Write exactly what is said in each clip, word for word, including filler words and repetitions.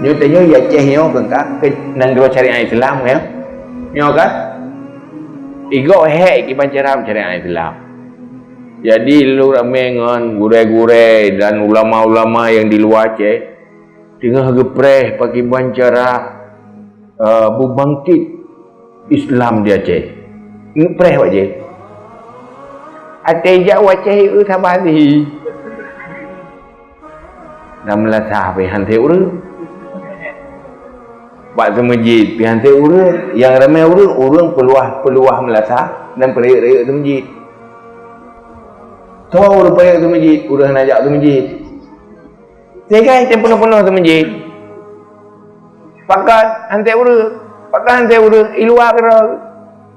Nyoe tanyoe di Aceh nyoe kan ka, ke nanggroe syariat Islam ya. Nyoe kan? Igoe hék kiban cara syariat Islam. Jadi lôn ramé ngon gurée-gurée dan ulama-ulama nyang di luwa Aceh teungoh geupreh pakiban cara, eh, beubangkit Islam di Aceh. Neupreh wajéh. Até jak u Aceh, eu, saban jih. Dan meulasah pih han teuh ureuëng. Bak seumeujid pih han teuh ureuëng. Nyang ramé ureuëng, ureuëng peuluwah-peuluwah meulasah dan peurayeuk-rayeuk seumeujid. Soe ureuëng peurayeuk seumeujid, ureuëng hana jak seumeujid. Sehingga item peunoh-peunoh seumeujid. Pakat han teuh ureuëng, pakat han teuh ureuëng, i luwa keudroe.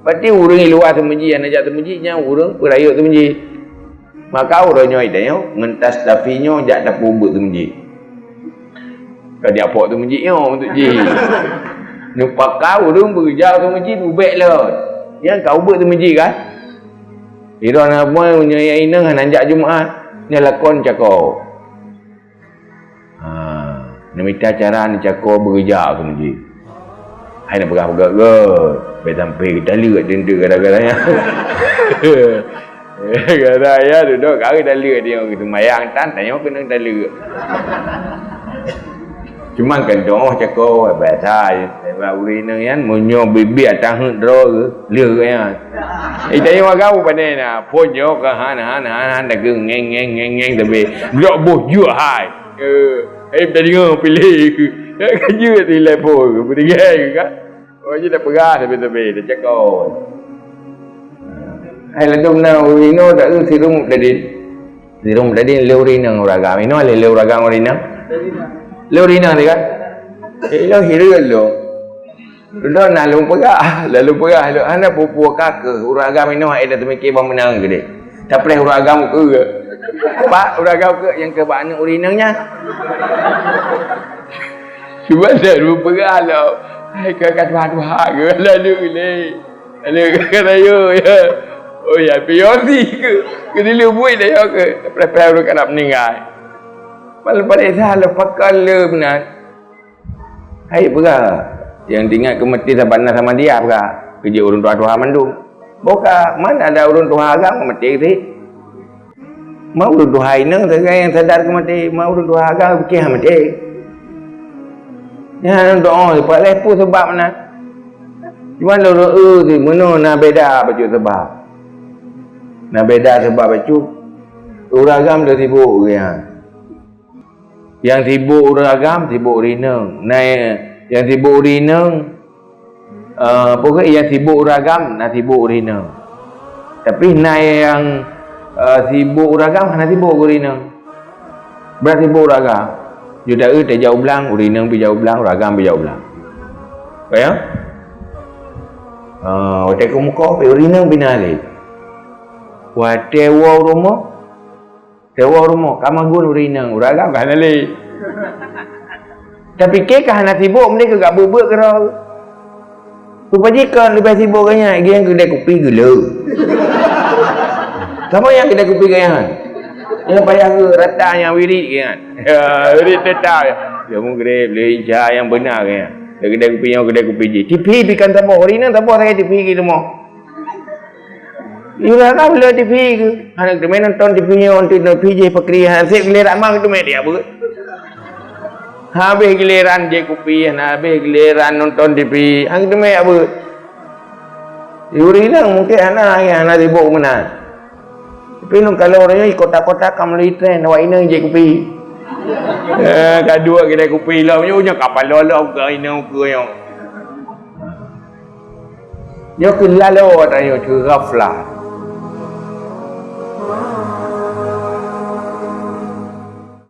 Berarti ureuëng i luwa seumeujid, hana jak seumeujid, nyan ureuëng peurayeuk seumeujid. Maka uroe nyoe tanyoe ngon tas tapi nyoe jak tapeubuet seumeujid. Ka diapok seumeujid nyoe untuk jih. Neupaka ureuëng beureuja seumeujid ubek lôn. Nyang ka ubeut seumeujid kan? Sidroe na boh nyoe inong hana jak Jumat, nyan lakon cako. Ha, neumita cara neucako beureuja keu meuji. Hai neupeugah-peugah göt, bèk sampai geutaleuek teuntèe gara-gara nyan. Gara-gara ya duduk kari taleuek dia, geuseumayang tan, tanyoe keunong taleuek. Cuma kan doh cako biasa, sebab ureueng inong nyan meunyoe biet-biet ateueh droe leuh nyan. Eh, tanyoe agam pane na, phon nyoe ka han, han, han, han, dageng ngeng, ngeng, ngeng, ngeng, tapi lok boh jeuet hai. Eh, eh, tadi ngeu pilih. Ka jeuet di level, beudegai kan? Oh, je dah peugah tapi-tapi, dah cakap. Hai, lalu na ureueng inong dak eu sireueng tadi. Sireueng tadi lé ureueng inong ureueng agam. Inong lé, lé ureueng agam ureueng inong. Lé ureueng inong tadi kan? Eh, inong sireueng lom. Lôn na lôn peugah, lalu peugah lôn hana peue-peue ka keuh ureueng agam inong, eh, dah teumikir bak meunan keudeh. Tapreh ureueng agam keu. Pak, ureueng agam keu nyang keu bak aneuk ureueng inong nyan. Cuba dah lôn peugah lom. Hai, ka, ka tuha-tuha keu, lalu lé. Lalu ka rayo, ya. Oh, ya, piyôh si keu. Keu dileubuih dah, ya, keu. Tapreh-preh ureueng ka na meuninggai. Malam pada salah pakon le meunan. Hai, peugah. Nyang teuingat keu maté saban na sama dia, peugah. Keu jeuet ureueng tuha-tuha mandum. Boh ka, mana ada ureueng tuha agam maté sit. Ma ureueng tuha inong sagai nyang sadar keu maté, ma ureueng tuha agam piké han maté. Nyan doa, sipat lhèe peue sabab meunan. Cuma lôn eu sih, meunoe na beda bacut sabab. Na beda sabab bacut. Ureueng agam dah sibuk geuh nyan. Nyang sibuk ureueng agam, sibuk ureueng inong. Na nyang sibuk ureueng inong, eh, pokok nyang sibuk ureueng agam, na sibuk ureueng inong. Tapi na nyang, eh, sibuk ureueng agam, hana sibuk ureueng inong. Brat sibuk ureueng agam. Ju dak eu tajak u blang, ureueng inong pih jak u blang, ureueng agam pih jak u blang. Ka ya? Ah, watèe keu muka, pih ureueng inong pih na lé. Watèe woe u rumoh, Sewa rumoh, ka magun ureueng inong, ureueng agam ka hana lé. Tapi keu ka hana sibuk, mending keu ka beuet-beuet keudroe. Rupa jih kon leubeh sibuk geuh nyan, geuh nyan keudè kupi geuleu. Sama nyang keudè kupi geuh nyan. Nyang payah geuh rata nyang wirit geuh nyan. Ya, wirit tetap. Ya, meugreb, lé inca nyang beuna geuh nyan. Keudè kupi nyoe, keudè kupi jih. T V pih kan saboh, ureueng inong saboh sagai T V di rumoh. Yura ka bela T V ke? Hana teumé nonton T V nyoe, nonton T V jih pakri, hana sép giliran ma teumé dia beuet. Habéh giliran jép kupi, hana habéh giliran nonton T V, hana teumé dia beuet. Yuri nang mungkin hana, hana sibuk meunan. Tapi lôn kalon ureueng nyoe kota-kota ka meulai tren, awak inong jép kupi. Eh, ka duek kedai kupi lom, nyoe nyoe ka paloe lom keu inong keu nyoe. Nyoe keuh laloe tanyoe keu ghaflah.